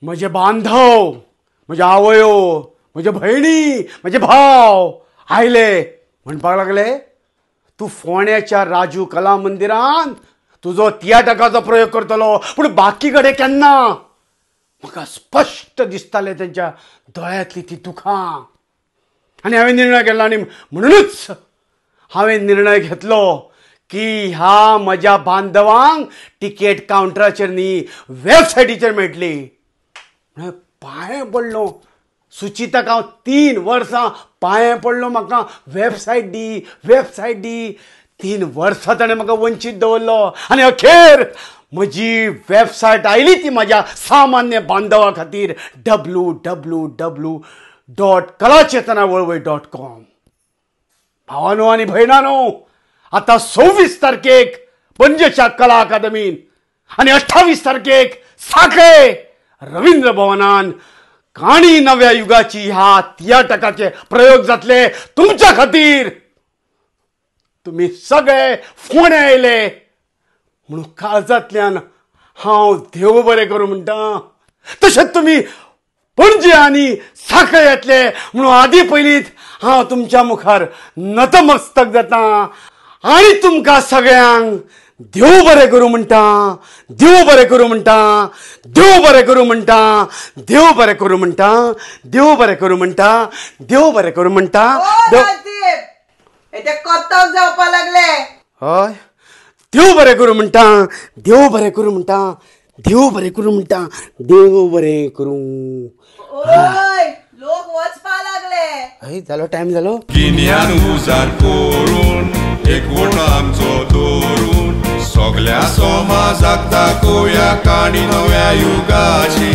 म्हजे बांधव, म्हज्यो आवयो, म्हज्यो भयणी, म्हजे भाव आयले, म्हणपाक लागले तूं फोंड्याच्या राजू कला मंदिरान तुजो तियाटकाचो प्रयोग करतलो, पूण बाकी कडेन केन्ना. म्हाका स्पश्ट दिसतालें तेंच्या दोळ्यांतली ती दुखां. आनी हांवें निर्णय केलो, आनी म्हणूनच हांवें निर्णय घेतलो की ह्या म्हज्या बांधवांक तिकेट कावंटराचेर न्ही वेबसायटीचेर मेळटली. म्हणून पांये पडलो सुचिताक हांव 3 वर्सां पांये पडलो, म्हाका वेबसायट दी, वेबसायट दी. 3 वर्सां ताणें म्हाका वंचीत दवरलो आनी अखेर म्हजी वेबसायट आयली ती म्हज्या सामान्य बांधवा खातीर www.kalachetanavalvai.com. भावानो आनी भयणानो, आतां 26 तारखेक पणजेच्या कला अकादमीन आनी 28 तारखेक साखळे रवींद्र भवनान काणी नव्या युगाची ह्या तियाटकाचे प्रयोग जातले तुमच्या खातीर. तुमी सगळे फोंडे आयले म्हणून काळजांतल्यान हांव देव बरें करूं म्हणटा. तशेंच तुमी पणजे आनी साखळे येतले म्हणून आदी पयलींच हांव तुमच्या मुखार नतमस्तक जाता आनी तुमकां सगळ्यांक देव बरें करूं म्हणटा, देव बरें करूं म्हणटा, देव बरें करूं म्हणटा, देव बरें करूं म्हणटा, देव बरें करूं म्हणटा, देव बरें करूं म्हणटा. जावपा लागले. हय, देव बरें करूं म्हणटा, देव बरें करूं म्हणटा, देव बरें करूं म्हणटा, देव बरें करूं. लोक वचपा लागले. हय, जालो टायम जालो. गिन्यान उजार करून एकवट आमचो दवरून सगल्या समाजाक दाखोवया काणी नव्या युगाची.